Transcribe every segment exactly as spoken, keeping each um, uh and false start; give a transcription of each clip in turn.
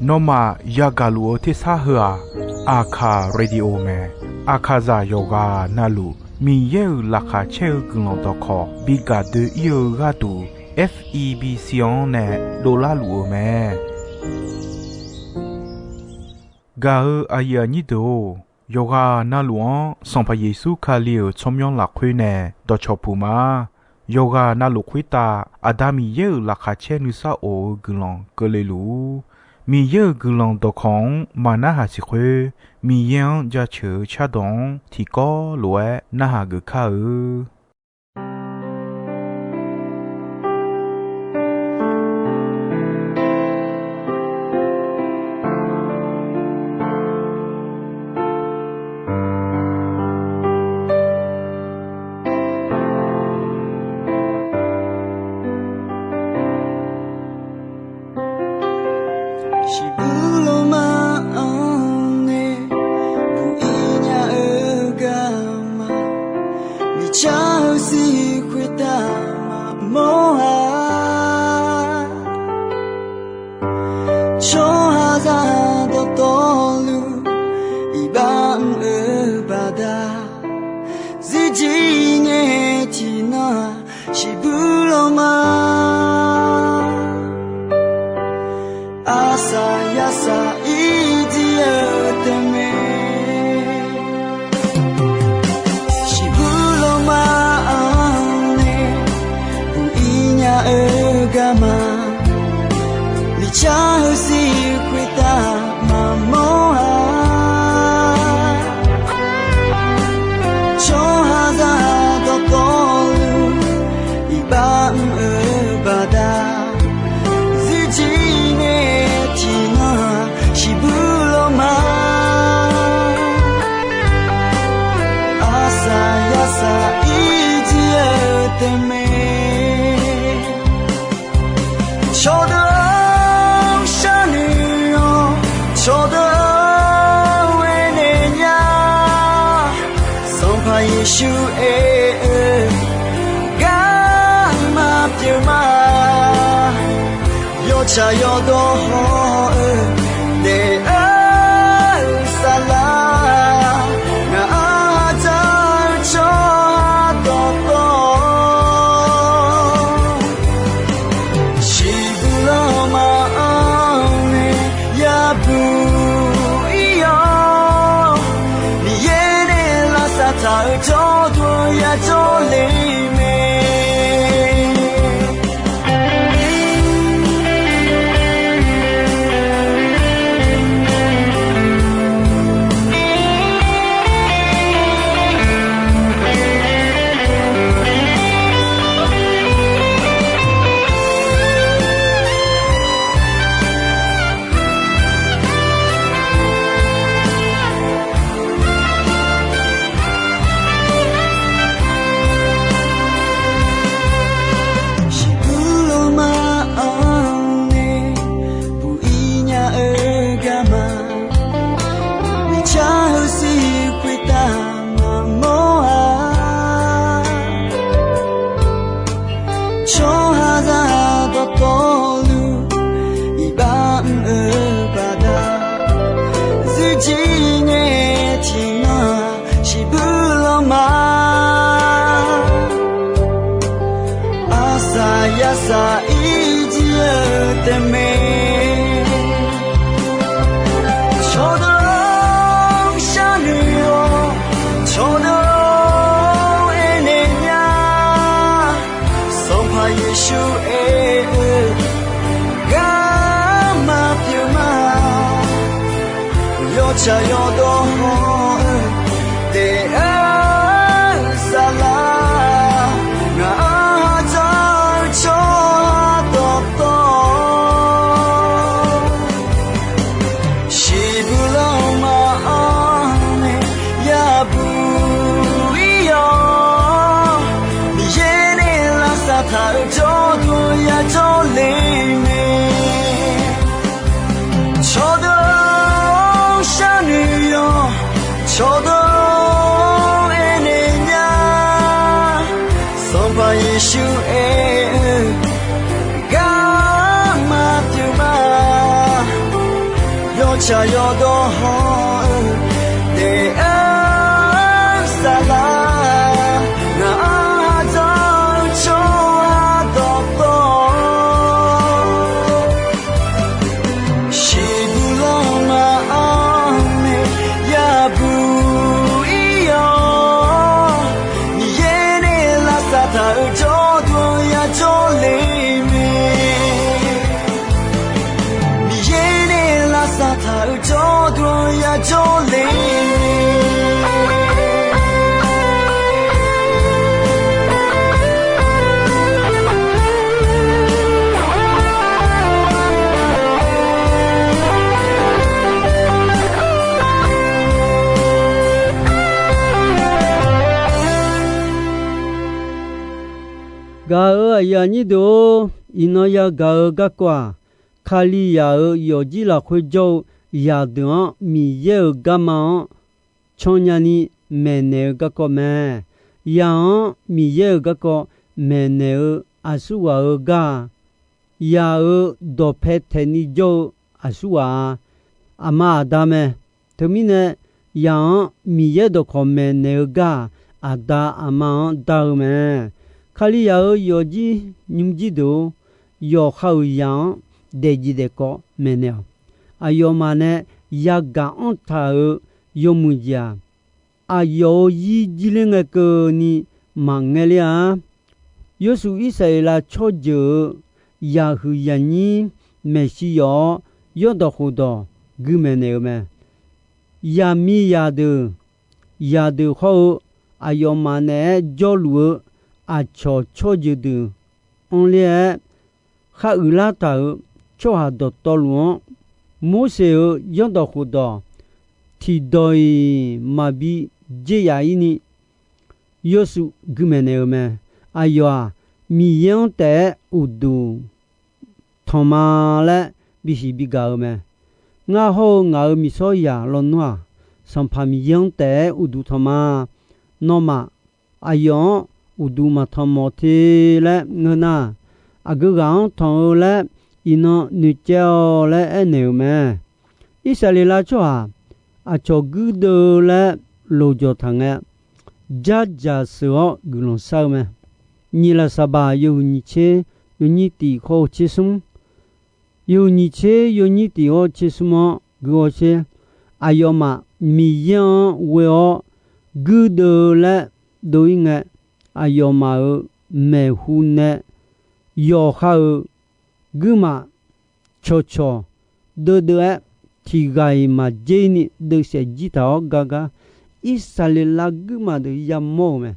Nawmaf yagaq luf-eu tersar heu-aq, Aqkaq Radio mae. Aqkaqzaq yawqghaq navluf Miqyaer-euq laqkhaq caer-eu guiqlanq dawqkawq bi gaq doe-ir-eu gharduq, F E B C-anr nae dovlar luf-eu mae. Gaq-eu aqyuif aqnyir deuq-or, yawqghaq navluf-anr Sanqpaq Yeqsur Kali-euq tsawrmyanr lafkhoer nae dawqcawq puq ma. Yawqghaq navluf khoertav Aqda Miqyaer-euq laqkhaq caer nuisar of-eu guiqlanq keuvle luf-ur. Miqyaer-euq guiqlanq dawqkawq-anr maqnarhaq siq khoer, Miqyaer-anr jaceuq-eu cardawq-anr tiqkawv lof-aer narhaq geuf kar-eu. Shiqbuir lawrma-anr nae buq-ir nya-eu garma, miqcar-eu sir khoertav maqmawr-a. Tsawrhaqzaq dawqtawvluf iqbax mr-eu baqda, zirjir ngae tiqnan-aq, shiqbuir lawrma arsaq yarsaq ir jir-eu tae mae. Shiqbuir lawrma-anr nae buq-ir nya-eu garma, miqcar-eu sir khoertav maqmawr-a. Tsawrhaqzaq dawqtawvluf iqbax mr-eu baqda, zirjir ngae tiqnan-aq, shiqbuir lawrma arsaq yarsaq ir jir-eu tae mae. Cawqdeuq-anr sharnoeq-awq, cawqdeuq-anr aernaeq nya, Sanqpaq Yeqsur aer-eu garma pyeuf ma. Yawtsaq yawdawr haw-eu daef-eu saflar, ngaq-anr dzaq-eu tsawrhaq dawqtawv, shiqbuir lawrma-anr nae yabuq ir-awr, Miqyaer nae lavsav taq-eu jawrduq yajawr le mae. Shiqbuir lawrma-anr nae buq-ir nya-eu garma, miqcar-eu sir khoertav maqmawr-a. Tsawrhaqzaq dawqtawvluf iqbax mr-eu baqda, zirjir ngae tiqnan-aq, shiqbuir lawrma arsaq yarsaq ir jir-eu tae mae. Cawqdeuq-anr sharnoeq-awq, cawqdeuq-anr aernaeq nya, Sanqpaq Yeqsur aer-eu garma pyeuf ma. Yawtsaq yawdawr haw-eu daef-eu saflar, ngaq-anr dzaq-eu tsawrhaq dawqtawv, shiqbuir lawrma-anr nae yabuq ir-awr, Miqyaer nae lavsav taq-eu jawrduq yajawr le mae. Cawqdeuq-anr sharnoeq-awq, Tsaq yawdawq hawr-eu daef-aer saflar, ngaq-anr ardawr-eu tsawrhaq dawqtawvluf, shiqbuq lanma-anr nae yabuq ir-awr, Miqyaer nae lavsav taq-euq jawrduq-anr yajawr le mae. Miqyaer nae lavsav taq-euq jawrduq-anr yajawr le mae. Gaq-euq aqyuif aqnyir deuq-or, iqnan yagaq-eu garkawv-aq, Kalizaq-euq yawfjir lafkhoer jawr-eu zaqdeuq-anr Miqyaer-euq garma-anr cannya ni maeqnaeq-eu garkawv mae. Zaq-anr Miqyaer-euq garkawv maeqnaeq-eu aqsurghaq-eu gar-aq, zaq-euq dawqpae taeqni jawr-eu aqsurghaq-a, aqma aqda mae. Teumirnae, zaq-anr Miqyaer dawqkawq maeqnaeq-eu gar-aq, aqda aqma-anr dar-eu mae. Kalizaq-euq yawfjir nymrjir deuq-or, yawqha-euq zaq-anr daefjeq daefkawv maeqnaeq-awq. Aqyawfmaf nae yagaq anr taq-euq yawmuiq jeq-aq, aqyawf-euq zir jirler ngae keuvni maqngae ler-a. Yawshuif Irsaqleqlav tsawrjeuq-euq zaqhuiq zaqnyir maeqshi yawf-awr, yawrdawq khofdawq gui maeqnaeq-eu mae. Zaqmiqzaq deuq, zaqdeuq hawr-eu aqyawfmaf naeq-aer jawrluf-eu aqcawq tsawrjeuq deuq anrler-aer, khar uiqlar taq-euq tsawrhaq dawqtawvluf-anr, Morseq-euq yawrdawq khofdawq tiqdawq-iq maqbi dzer yaf-ir ni, yawshuif gui maeqnaeq-eu mae. Aqyawf-aq, Miqyaer-anr taef-aer uqduq tanq ma laer bisiq bigaq-eu mae. Ngar hawr-eu ngaq-euq miqsawrzaq lawnmr-aq, Sanqpaq Miqyaer-anr taef-aer uqduq tanq ma. Nawmaf, aqyawf-anr uqduq maqtanq mawf te laer ngeur nar, aqgeu ghaq-anr tanq-eu laer iqnan noeqcaev-awq laer aernaeq-euq mae. Irsaqleqlav tsawrhaq aqcawq guirdeuv-eu laer loqjawq taq ngae, jardzaq sheuq-awr guiqlanq shar-eu mae. Nyiq lafsaqbaq yawhuiq nyiq tser yawnyir tiq hawr-eu tser smr, yawhuiq nyiq tser yawnyir tiq hawr-eu tser smr-anr gui hawsher. Aqyawfmaf Miqyaer-anr ghoe-awr guirdeuv-eu laer dov-ir ngae, aqyawfmaf-euq maeqhu nae yawqha-euq guirmaf cawqcawq deuvdeuv-aer tiq ghaq-iq maqjer ni deuvsaef jir taq-awr gar gar, Irsaqleqlav guirmaf deuq yamawr-euq mae.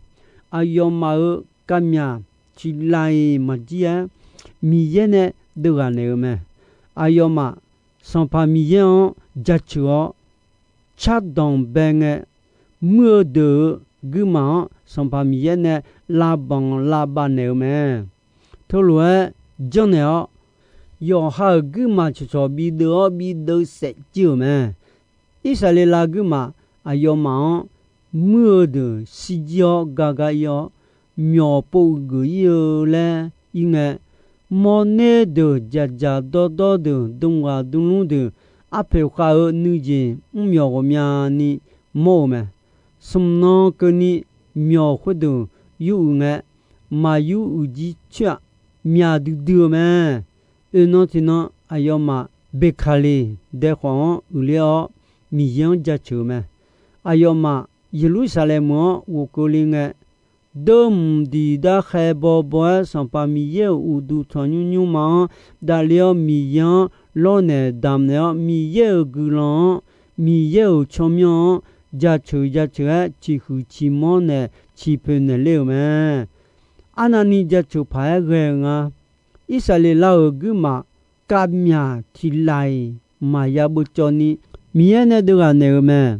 Aqyawfmaf-euq kavmyaq tiq laf-iq maqjir-aer Miqyaer nae deuvghaq naeq-eu mae. Aqyawfmaf Sanqpaq Miqyaer-anr jaceuq-awr, cardanq bae ngae, muir-eu deuq-euq guirmaf-anr Sanqpaq Miqyaer nae lavbanq lavbav naeq-eu mae. Teulof-aer janrnaeq-awr, yawqha-euq guirmaf cawqcawq bideuv-awr bideuv saef jir-euq mae. Irsaqleqlav guirmaf aqyawfmaf-anr muir-eu deuq shirjir-awr gar gar ir-awr, myawq pov uiqgeuf ir-eu laer ir ngae, mawrner deuq, dzaqdzaq dawrdawr deuq, dmghaq dmlmr deuq, arpoeq khav-eu nuijeq mrmyawq ghawqmyani mawr-eu mae. Smq nan keuvni myawq khoerdeuq yuruiq ngae, maqyur uiqjir coer-aq, myaq duidui-eu mae. Oeqnan tiqnan aqyawfmaf Beqkaqleq daekhawf-anr uiqler-awr, Miqyaer-anr jaceuq-eu mae. Aqyawfmaf Yeqlursaqlaeq meuq-anr ghofkeuv le ngae, deuvmq diqdar khae bawbaw-aer Sanqpaq Miqyaer-euq uqduq tanqnymr nymrma-anr davler-awr, Miqyaer-anr lawrnaeq damq naeq-awr, Miqyaer-euq guiqlanq-anr, Miqyaer-euq tsawrmyanr-anr jaceuq jaceuq-aer ciqhuiq ciqmanr naeq ciqpoeq naeqler-euq mae. Arnavni jaceuq paq-aer ghae-eu nga. Irsaqleqlav-euq guirmaf kavmyaq tiq laf-iq maqya beuvcawv ni Miqyaer nae deuvghaq naeq-eu mae.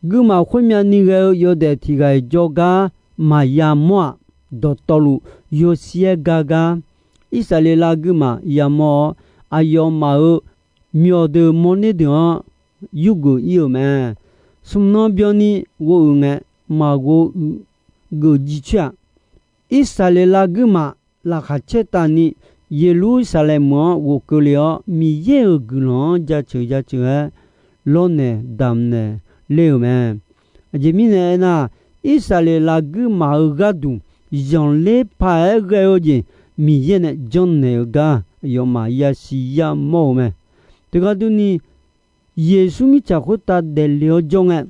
Guirmaf khoermyavni ghae-eu yawdaef tiq ghaq-iq jawrgar maqya mawr-aq, dawqtawvluf yawshir-aer gar gar Irsaqleqlav guirmaf yamawr-awr, aqyawfmaf-euq myawqdeuq mawrner deuq-anr yurgeuf ir-euq mae. Smq nan byanni ghov-euq ngae, maqghov uiq geuf jir coer-aq, Irsaqleqlav guirmaf laqkhaq caer tavni Yeqlursaqlaeq meuq-anr ghofkeuv le-awr, Miqyaer-euq guiqlanq-anr jaceuq jaceuq-aer lawrnaeq damqnaeq ler-euq mae. Aqjeq mirnae aernar, Irsaqleqlav guirmaf-eu gharduq zanqler paq-aer ghae-eu jeq Miqyaer nae janrnaeq-eu gar aqyawfmaf yasiq yamawr-eu mae. Teughaq durni, Yeqsur mirtsaq khoertav daefle-awr jawr ngae,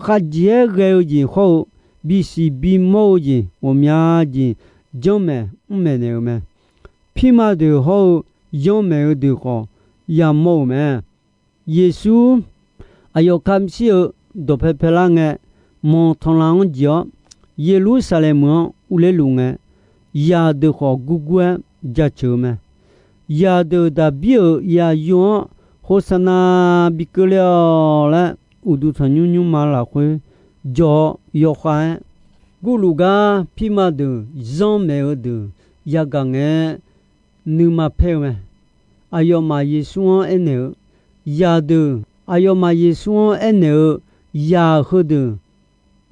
khavjeq-aer ghae-eu jeq hawr-eu bisiq bimawr-eu jeq ghawqmya jeq janrmaeq mrmaeq naeq-eu mae. Pirma deuq hawr-eu yanrmaeq-eu deuq khawf yamawr-euq mae. Yeqsur aqyawf kamq shir-eu dawqpae paelar ngae, manq tanqlanq-anr jeq-awr, Yeqlursaqlaeq meuq-anr urler luf ngae, zaqdeuq khawf gurgur-aer jaceuq-eu mae. Zaqdeuq Daqbir-euq zaqyo-anr Hoqsaqnaq bi keuvle-awq laer, uqduq tanqnymr nymrma lafkhoer jawr-awr yawkhav-aer, gurluf gar pirma deuq zanrmaeq-eu deuq yagaq ngae, nuima paer-eu mae. Aqyawfmaf Yeqsur-anr aernaeq-eu, zaqdeuq, aqyawfmaf Yeqsur-anr aernaeq-eu, zaq heudeuq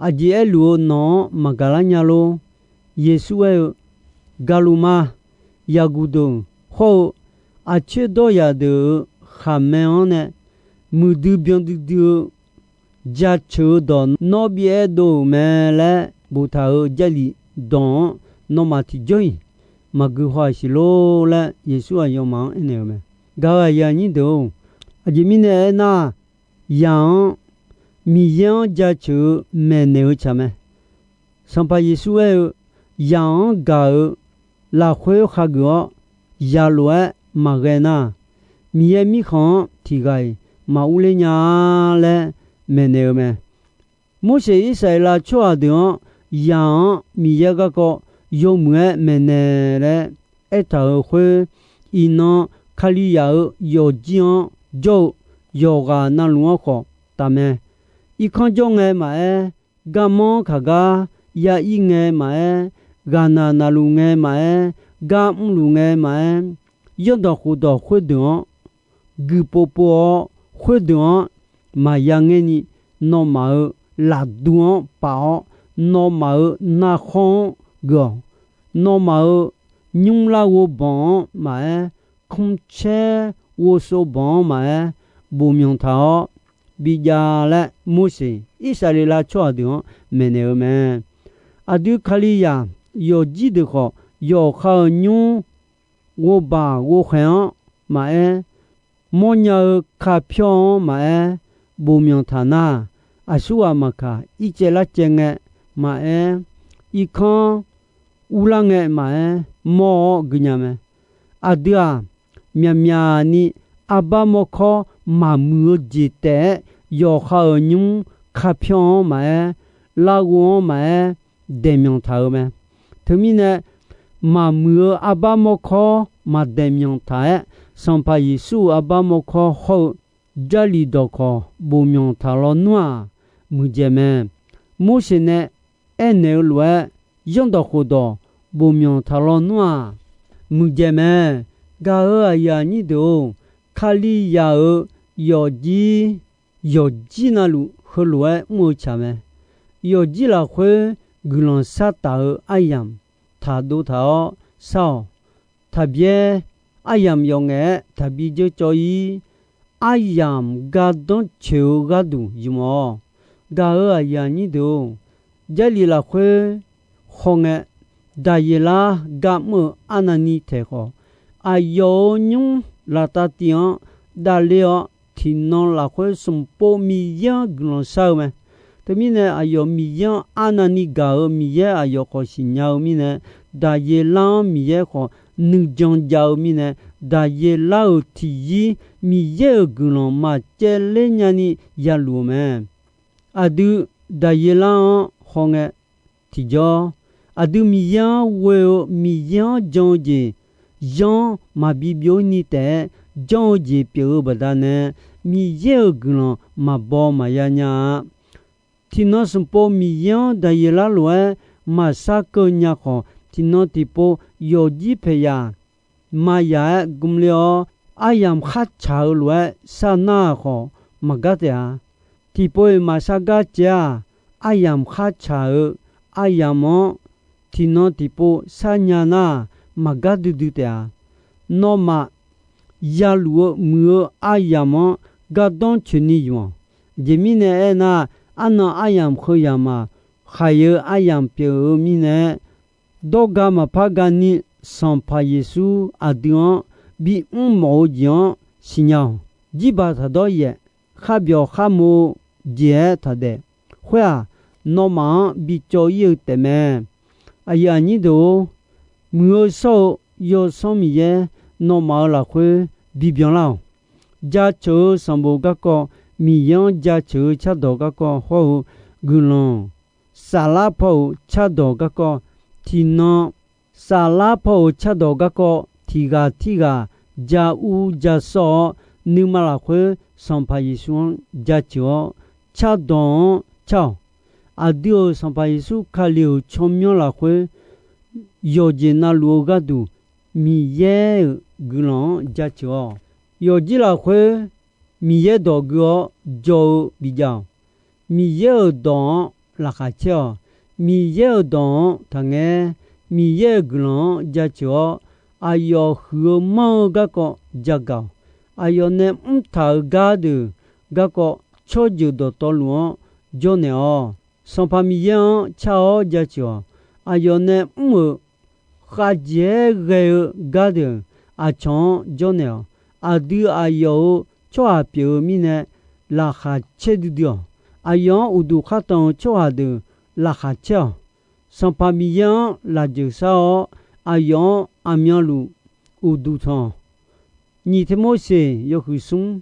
aqjeq aerluf-eu nawq-anr maqgaq lar nya lor? Yeqsur aer-eu, Gaqluf ma. Yaqguq deuq hawr-eu aqcoer dawryaq deuq-euq khaqmae-anr nae muiqdui byan duidui-eu jaceuq-eu dawq nawr bi aerdov-euq mae laer boftaq-euq Jarlif dawq-anr nawmaf tiqjawr-iq maqgui haw-aq siq lor laer, Yeqsur aqyawfmaf-anr aernaeq-eu mae. Gaq-euq aqyuif aqnyir deuq-or, aqjeq mirnae aernar, zaq-anr Miqyaer-anr jaceuq-eu maeqnaeq-eu tsaq mae. Sanqpaq Yeqsur aer-eu, zaq-anr gaq-euq lafkhoer khageuf-awr, zaq lof-aer maqghae nar, Miqyaer Mirkhanq-anr tiq ghaq-iq maqurler nya-a laer maeqnaeq-eu mae. Morseq Irsaqleqlav tsawrhaq deuq-anr, zaq-anr Miqyaer garkawv yawmuiq-aer maeqnaeq laer aertaq-euq khoer, iqnan Kalizaq-euq yawfjir-anr jawr-eu yawqghaq navluf-anr khawf taf mae. Irkanr jawr ngae maqaer, garmanr kaq gar ya ir ngae maqaer, ghaqnaq naqluf ngae maqaer, gar mrluf ngae maqaer, zanrdawq khofdawq khoerdeuq-anr guiqpov pov-awr, khoerdeuq-anr maqya ngaer ni, nawmaf-euq lafdu-anr paf-awr, nawmaf-euq narkhawr-anr geuf-awq. Nawmaf-euq nymr larghov banq-anr maqaer, kmrcaer ghovsov banq-anr maqaer, bofmyanq taq-awr bijav laer, Morseq Irsaqleqlav tsawrhaq deuq-anr maeqnaeq-eu mae. Aqdui Kalizaq yawfjir deuq khawf, yawqha-euq nymr ghovbaq ghovkhaeq-anr maqaer, mawrnya-eu kapyawr-anr maqaer, bofmyanq taq nar, aqsurghaq maqkaq ircaev larcaev ngae maqaer, irkanr urlar ngae maqaer, mawr-awr gui nya mae. Aqdui-aq, myaqmyaq ni arbar mawrkawr maqmuiq-eu jeq taef-aer, yawqha-euq nymr kapyawr-anr maqaer, larghov-anr maqaer, daeqmyanq taq-eu mae. Teumirnae, maqmuiq-eu arbar mawrkawr maqdaeqmyanq taq-aer, Sanqpaq Yeqsur-euq arbar mawrkawr hawr-eu Jarlif dawqkawq bofmyanq taq lawnmr-aq, muiqdzaeq mae. Morseq nae aernaeq-eu lof-aer, zanrdawq khofdawq bofmyanq taq lawnmr-aq, muiqdzaeq mae. Gaq-euq aqyuif aqnyir deuq-or, Kalizaq-euq yawfjir, yawfjir navluf heulof-aer mr-eu tsaq mae. Yawfjir lafkhoer guiqlanq shartaf-eu aryamq taqdov taq-awr shar-awq. Taqbyaer aryamq yawf ngaef-aer taqbi dzeur cawv-ir. Aryamq gardanr coeq-eu gharduq ymq-awq. Gaq-euq aqyuif aqnyir deuq-or, Jarlif lafkhoer hawngae, Daqyeqlar gar mr-eu arnavni taeq khawf, aqyawf-euq nymr laftav tiv-anr davler-awr, tiqnan lafkhoer smq pov Miqyaer-anr guiqlanq shar-eu mae. Teumirnae, aqyawf Miqyaer-anr arnavni gaq-euq Miqyaer aqyawf khawf siqnya-eu mirnae, Daqyeqlar-anr Miqyaer khawf nuijan jav-eu mirnae, Daqyeqlar-euq tiqzir Miqyaer-euq guiqlanq maqcaevler nyani yaluf-eu mae. Aqdui Daqyeqlar-anr hawngae, tiqjawr, aqdui Miqyaer-anr ghoe-eu Miqyaer-anr jan-eu jeq, zanr maqbi byov ni taef-aer janr-eu jeq pyeuf-eu baqdanae, Miqyaer-euq guiqlanq maqbaw maqya nya-a. Tiqnan smq pov Miqyaer-anr Daqyeqlar lof-aer maqshar keuv nya khawf, tiqnan tiqpov yawfjir paeqyaq maqyaq-aer gmq le-awr, aryamq kharcaq-eu lof-aer shar nar-aq khawf, maqgar taef-a. Tiqpov-iq maqshar gar caev-aq, aryamq kharcaq-eu aryamq-anr tiqnan tiqpov sharnya nar-aq, maqgar duidui taef-a. Nawmaf yaluf-eu muiq-eu aryamq-anr gardanr coeqni yuf-awq. Aqjeq mirnae aernar, arnan aryamq heu yamq-aq, khaq-eu aryamq pyeuf-eu mirnae, dawrga maqpar gani Sanqpaq Yeqsur aqdui-anr bimr mawf-eu jeq-anr siqnya-awq. Jirbaq taqdawr yaef, kharbyawq kharmo jeq-aer taqdaef. Khoer-aq, nawmaf-anr bicawv ir-eu taefmae. Aqyuif aqnyir deuq-or, muiq-eu shawr-eu Yawsanr Miqyaer nawmaf-euq lafkhoer bibyan lar-awq. Jaceuq-eu sanqbof garkawv, Miqyaer-anr jaceuq-eu cardawq garkawv hawr-eu guiqlanq, saflar paw-euq cardawq garkawv, tiqnan saflar paw-euq cardawq garkawv tiq ghaq tirghaq ja ur ja sawr-awr, nuima lafkhoer Sanqpaq Yeqsur-anr jaceuq-awr, cardawq-anr car-awq. Aqdui-euq Sanqpaq Yeqsur Kali-euq tsawrmyanr lafkhoer yawqjeq navluf-eu gharduq, Miqyaer-euq guiqlanq-anr jaceuq-awq. Yawqjir lafkhoer Miqyaer dawq gui-awr jaw-eu bijav-awq. Miqyaer-euq dawq-anr laqkhaq caer-awq. Miqyaer-euq dawq-anr taqngaer. Miqyaer-euq guiqlanq-anr jaceuq-awr, aqyawf huiq-eu manr-eu garkawv jagaq-awq. Aqyawf nae mrtaq-euq gardeuq garkawv, tsawrjeuq dawqtawvluf-anr jawrnaeq-awq. Sanqpaq Miqyaer-anr car-awr jaceuq-awq. Aqyawf nae mr-euq khavjeq-aer ghae-eu gardeuq aqcawq-anr jawrnaeq-awq. Aqdui aqyawf-euq tsawrhaq pyeuf-eu mirnae laqkhaq caer duidui-awq. Aqyawf-anr uqduq khartanq-eu tsawrhaq deuq laqkhaq caer-awq. Sanqpaq Miqyaer-anr lafjeuq shar-awr, aqyawf-anr aqmyanluf uqduq tanq-awq. Nyiq Tirmorseq yawhuiq smr,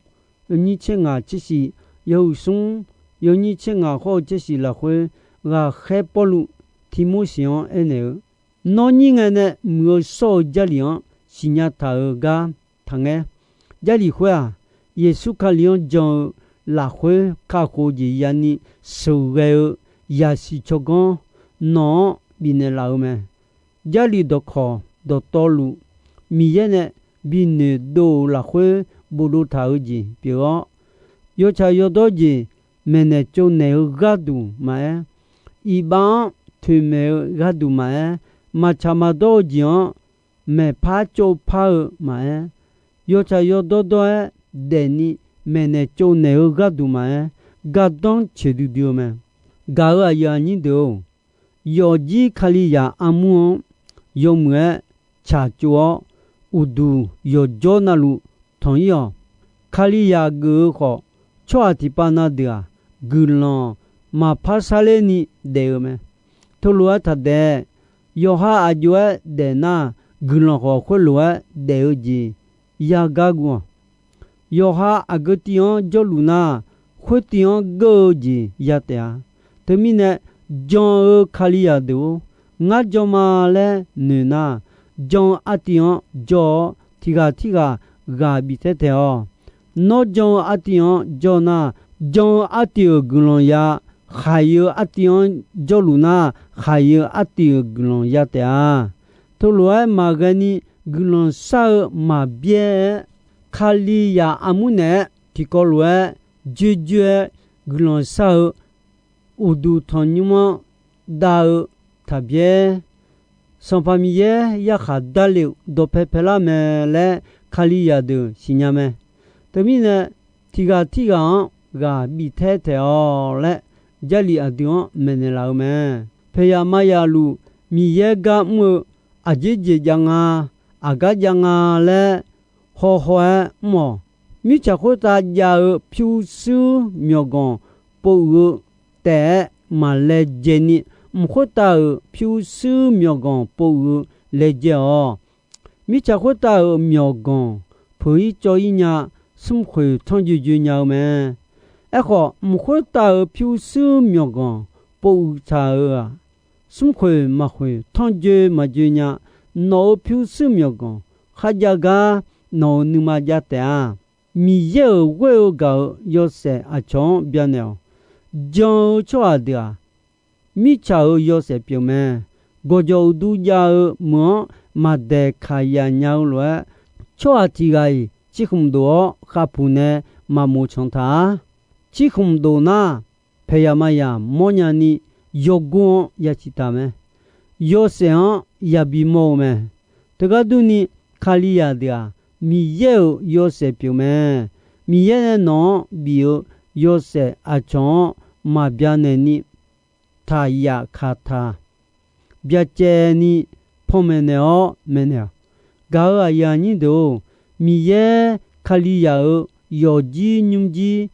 yawnyir tser ngaq tser shif, yawhuiq smr, yawnyir tser ngaq hawr-eu tser shif lafkhoer, ghaqkhaer Pawrluv Tirmorseq-anr aernaeq-eu, Nawr nyir ngae nae muiq-eu shawr-eu Jarlif-anr siqnya taq-euq gar taqngaer. Jarlif khoer-aq, Yeqsur Kali-anr jan-eu lafkhoer kakhof-eu jeq yani sheuqghae-eu yasiq tsawrganr nawq-anr bifnaeq laf-eu mae. Jarlif dawqkawq dawqtawvluf, Miqyaer nae binoeq dov-euq lafkhoer bofdov taq-eu jeq pyeuf-awr, yawtsaq yawdawr jeq maeqnaeq tsovnaeq-eu gharduq maqaer, iqbax-anr toeqmaeq-eu gharduq maqaer, maqtsaq maqdawr-eu jeq-anr maeqpar tsovpar-eu maqaer, yawtsaq yawdawr dawr-aer daefni maeqnaeq tsovnaeq-eu gharduq maqaer, gardanr coeq duidui-eu mae. Gaq-euq aqyuif aqnyir deuq-or, yawfjir Kalizaq armur-anr yawmuiq-aer tsaqtsov-awr, uqduq yawqjawr navluf tanq ir-awq. Kalizaq geuf-eu khawf, tsawrhaq tiqpav na deuq-aq, guiqlanq maqpar sarler ni daef-eu mae. Teulof-aer taqdaef. Yawqha aqjox-aer daefnar, guiqlanq khawf khoerlof-aer daef-eu jeq yagar guv-awq. Yawqha aqgeu tiv-anr jawrluf nar, khoer tiv-anr geur-eu jeq ya taef-a. Teumirnae, jan-eu Kalizaq deuq-or, ngar jan ma laer noeq nar, jan-eu artiv-anr jawr-awr, tiqghaq tirghaq ghaq bif taer taeq-awq. Nawr jan-eu artiv-anr jawr nar, jan-eu artiv-euq guiqlanq ya, khaq-eu artiv-anr jawrluf nar, khaq-eu artiv-euq guiqlanq ya taef-a. Teulof-aer maqghae ni guiqlanq shar-eu maqbyaer-aer, Kalizaq armur naeq-aer tiqkawv lof-aer joerjoer-aer guiqlanq shar-eu uqduq tanqnymr-anr dav-eu taqbyaer, Sanqpaq Miqyaer yarkhaq darle-euq dawqpae paelar mae laer Kalizaq deuq siqnya mae. Teumirnae, tiqghaq tirghaq-anr ghaq bif taer taeq-awq laer, Jarlif aqdui-anr maeqnaeq laf-eu mae. Paeqyaq mayaq luf Miqyaer gar mr-eu aqjeq jeq jav nga, aqgar jav nga laer hawhaw-aer mr-awq. Mirtsaq khoertav jav-eu pyurshuir myawqganq pov uiq-eu taef-aer maq laejae ni, mq khoertav-euq pyurshuir myawqganq pov uiq-eu laejae-awq. Mirtsaq khoertav-euq myawqganq peuq-ir cawv-ir nya, smrkhoeq tanrjoe joe nya-eu mae. Aerkhawf, mq khoertav-euq pyurshuir myawqganq pov uiq taq-euq-aq, smrkhoeq maqkhoeq tanrjoe maqjoe nya. Nawq-euq pyurshuir myawqganq kharjav gar nawq-euq nuima jav taef-a. Miqyaer-euq ghoer-eu gaq-euq yawshaef aqcawq-anr byanaeq-awq. Jan-eu tsawrhaq deuq-aq, mirtsaq-euq yawshaef pyeuf mae. Gawqjawq uqdu jav-eu meuq-anr maqdaeq kaq yaf nya-eu lof-aer, tsawrhaq tiq ghaq-iq cirkhmq dof-awr khavpuq nae maqmoq canq taq-a. Cirkhmq dof nar, paeqyaq mayaq mawrnya ni yawgor-anr ya ciq taq mae. Yawshaef-anr yabi mawr-eu mae. Teugar durni, Kalizaq deuq-aq, Miqyaer-euq yawshaef pyeuf mae. Miqyaer nae nawq-anr bif-eu yawshaef aqcawq-anr maqbya naeqni, taqyaf kaqtaq byacaevni panmaeq naeq-awr maeqnaeq-awq. Gaq-euq aqyuif aqnyir deuq-or, Miqyaer Kalizaq-euq yawqjir nymrjir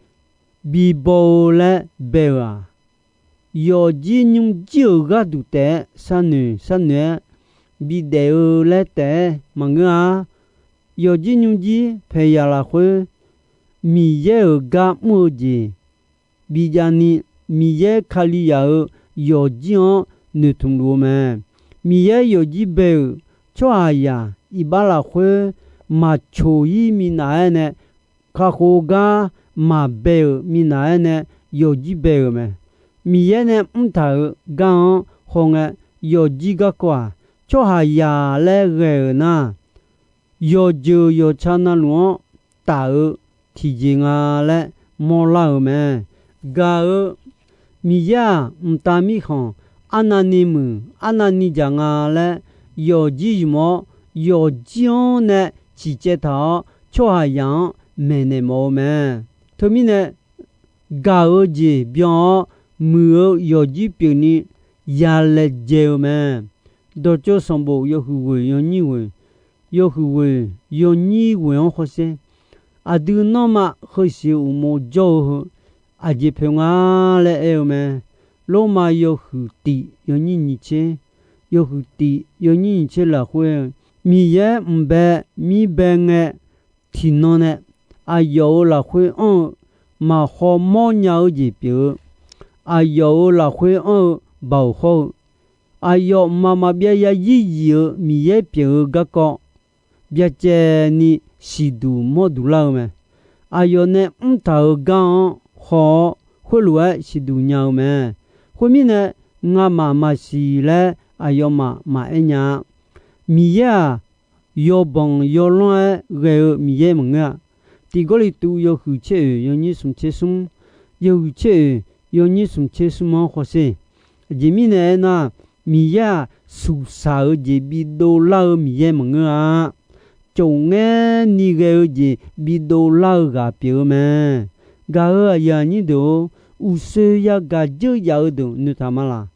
bibaw-eu laer bae-euq-aq, yawqjir nymrjir-euq gharduq taef-aer sharnoeq sharnoeq-aer bidaef-eu laer taef-aer maqngeur-a. Yawqjir nymrjir paeqyaq lafkhoer Miqyaer-euq gar mr-eu jeq bijavni, Miqyaer Kalizaq-euq yawqjir-anr noeqtmq luf-eu mae. Miqyaer yawqjir bae-euq tsawrhaqzaq iqbax lafkhoer maqcoq-ir minav-aer nae, kakhof gar maqbae-euq minav-aer nae yawqjir bae-euq mae. Miqyaer nae mrtaq-euq gar-anr hawngae, yawqjir garkawv-aq, tsawrhaqzaq laer ghae-euq nar, yawqjeuq yawqtsa navluf-anr taf-eu tiqjeq nga laer mawrlar-euq mae. Gaq-eu Miqyaer-aq, mqtav mirkhanq arnavni muiq arnavni jaq nga laer yawqjir zmq-awr, yawqjir-anr nae ciqcaev taq-awr tsawrhaqzaq-anr maeqnaeq mawf-eu mae. Teumirnae, gaq-eu jeq byan-awr, muiq-eu yawqjir pyeufni yalaejae-eu mae. Dawqtsov sanqbof yawhuiq ghoeq yawnyir ghoeq, yawhuiq ghoeq yawnyir ghoeq-anr hawsher. Aqdui nanrma heusiq-eu uqmov jawr-eu heu aqjeq poeq nga laer aer-eu mae. Lormav yawhuiq tif yawnyir nyiq tser, yawhuiq tif yawnyir nyiq tser lafkhoer-eu, Miqyaer mqbae mirbae ngae, tiqnan nae aqyawf-euq lafkhoer anr-eu maqhaw mawrnya-eu jeq pyeuf-eu, aqyawf-euq lafkhoer anr-eu baoq hawr-eu, aqyawf mqmaq maqbyav ya yir yif-eu Miqyaer pyeuf-eu garkawv byacaevni siqduq mawr duq lar-eu mae. Aqyawf nae mrtaq-euq gar-anr haw-awr, khoerlof-aer siqduq nya-eu mae. Khoermirnae, ngamaf maqsiq laer aqyawfmaf maqaer nya-a. Miqyaer-aq, yawbanq yawlanr-aer ghae-eu Miqyaer maqngeur-a. Tiq Gawrliqtu yawhuiq tser oeq yawnyir smq tser smr, yawhuiq tser oeq yawnyir smq tser smr-anr hawsher. Aqjeq mirnae aernar, Miqyaer-aq, suqsaq-eu jeq bidov lar-eu Miqyaer maqngeur-a. Cofngaer ni ghae-eu jeq bidov lar-eu ghaq pyeuf-eu mae. Gaq-euq aqyuif aqnyir deuq-or, uqshoe yagaq dzeur yaf-eu deuq noeqtaq ma laq.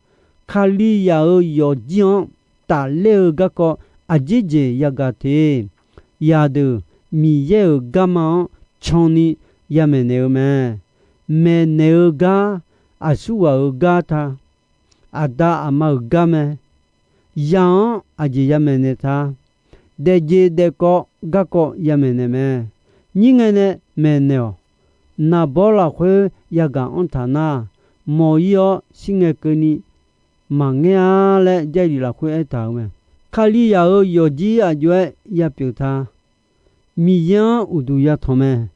Kalizaq-euq yawqjir-anr tafler-eu garkawv aqjeq jeq yagaq te. Yaqdeuq Miqyaer-euq garma-anr canni yamaeq naeq-eu mae. Maeqnaeq-eu gar aqsurghaq-euq gar ta. Aqda aqma-euq gar mae. Ya-anr aqjeq yamaeq naeq ta. Daefjeq daefkawv garkawv yamaeq naeq mae. Nyir ngae nae maeqnaeq-awq. Naqbawr lafkhoer yagaq anr taq nar, mawq-ir-awr shir ngae keuvni maqngaer-a laer Jarlif lafkhoer aertaq-euq mae. Kalizaq-euq yawqjir aqjox-aer yapyeuf ta. Miqyaer-anr uqduq yatanq mae.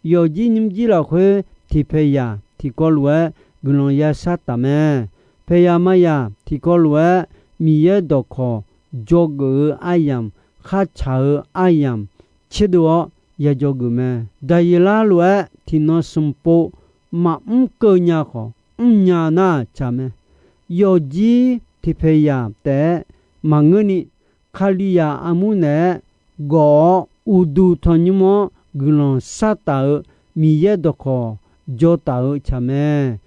Yawqjir nymrjir lafkhoer tiqpaeq yaq tiqkawv lof-aer guiqlanq ya shar taf mae. Paeqyaq mayaq tiqkawv lof-aer Miqyaer dawqkawq dzawgeuf-eu aryamq, khartsaq-eu aryamq tserdov-awr ya dzawgeuf mae. Daqyeqlar lof-aer tiqnan smq pov maqmr keuv nya khawf, mrnya nar tsaq mae. Yawqjir tiqpaeq yaq taef-aer maqngeurni, Kalizaq armur naeq-aer gawf-awr uqduq tanqnymr-anr guiqlanq shar taf-eu Miqyaer dawqkawq dzaw taf-eu tsaq mae.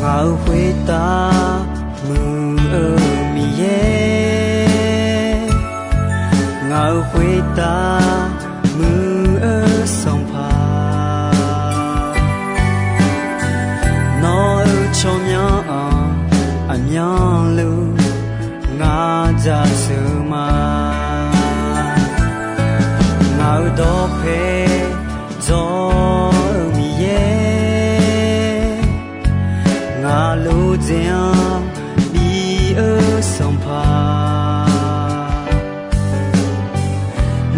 Ngaq-euq khoertav muiq-eu Miqyaer, ngaq-euq khoertav muiq-eu Sanqpaq, nawq-euq tsawrmyanr-anr aqmyanluf ngar jaceuq ma. Ngaq-euq dawqpae dzawr-eu Miqyaer, ngaq lodzae-anr bi-eu Sanqpaq,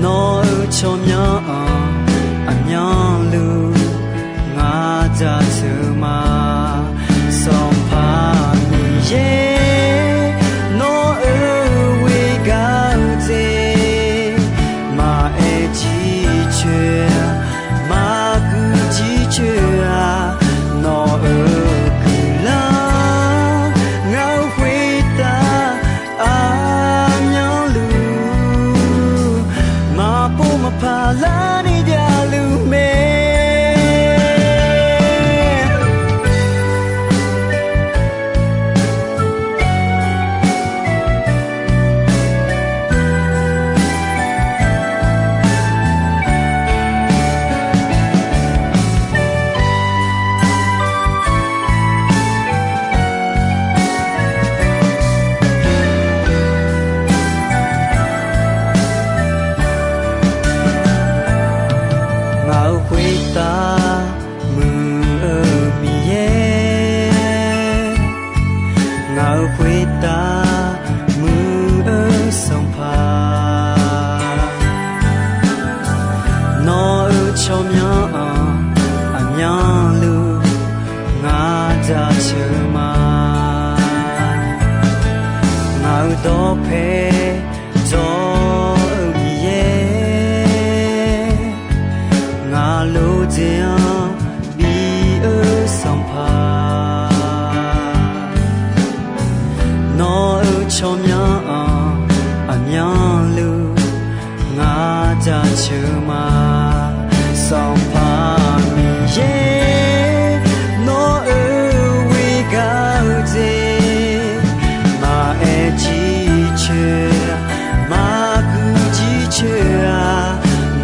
nawq-euq tsawrmyanr-anr aqmyanluf ngar jaceuq ma. Sanqpaq Miqyaer jaceuq ma. Ngaq-euq dawqpae dawq-eu Miqyaer, ngaq lof dzaeq-anr bi-eu Sanqpaq, nawq-euq tsawrmyanr-anr aqmyanluf ngaq jaceuq ma. Sanqpaq Miqyaer, nawq-euq ghoer gaq-eu jeq maqaer jircoer, maqguiq jircoer-a.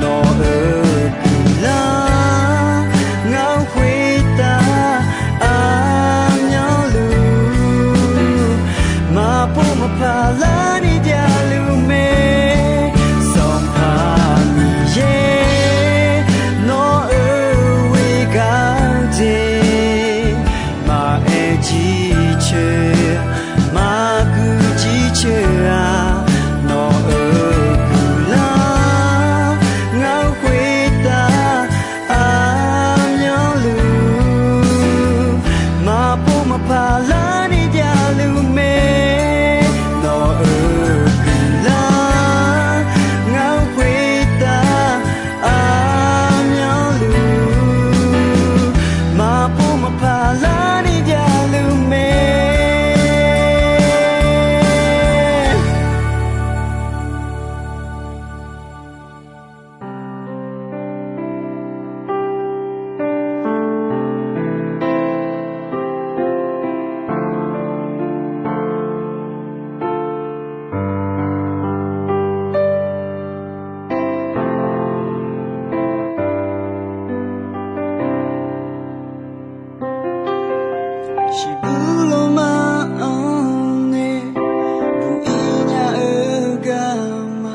Nawq-euq guiqlanq ngaq-anr khoertav aqmyanluf maqpov maqpaq larni javluf mae. Sanqpaq Miqyaer, nawq-euq ghoer gaq-eu jeq maqaer jircoer, maqguiq jircoer-a. Nawq-euq guiqlanq ngaq-anr khoertav aqmyanluf maqpov maqpaq larni javluf mae. Nawq-euq guiqlanq ngaq-anr khoertav aqmyanluf maqpov maqpaq larni javluf mae. Shiqbuq lawrma-anr nae buq-ir nya-eu garma,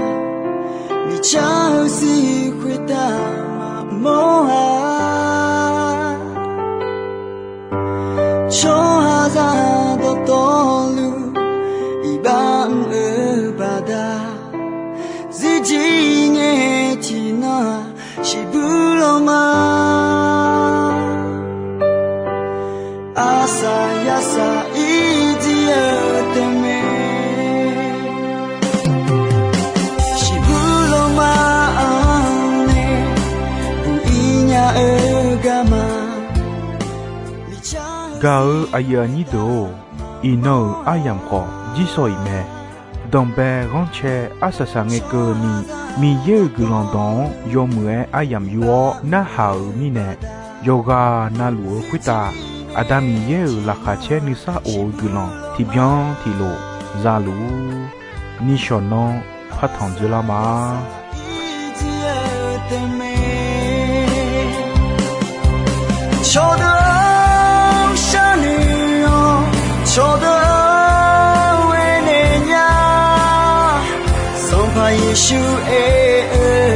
miqcar-eu zir khoertav maqmawr-a. Tsawrhaqzaq dawqtawvluf iqbax-eu baqda, zirjir ngae tiqnan-aq shiqbuq lawrma arsaq yarsaq-ir jir-eu tae mae. Shiqbuq lawrma-anr nae buq-ir nya-eu garma. Gaq-eu aqyuif aqnyir deuq-or, iqnan-euq aryamq khawf jirsawq-iq mae. Danqbae ghanrcae arsaq saq ngae keuvni, Miqyaer-euq guiqlanq dawq-anr yawmuiq-aer aryamq yur-awr narhaq-euq mirnae, yawqghaq navluf-eu khoertav Aqda Miqyaer-euq laqkhaq caer nuisar of-eu guiqlanq tiqbyan tiqlof za luf-ur. Nishawq nanr partanq dzoerlar ma. Cawqdeuq-or, sharnoeq-awr cawqdeuq-or, aernaeq nya. Sanqpaq Yeqsur aer-eu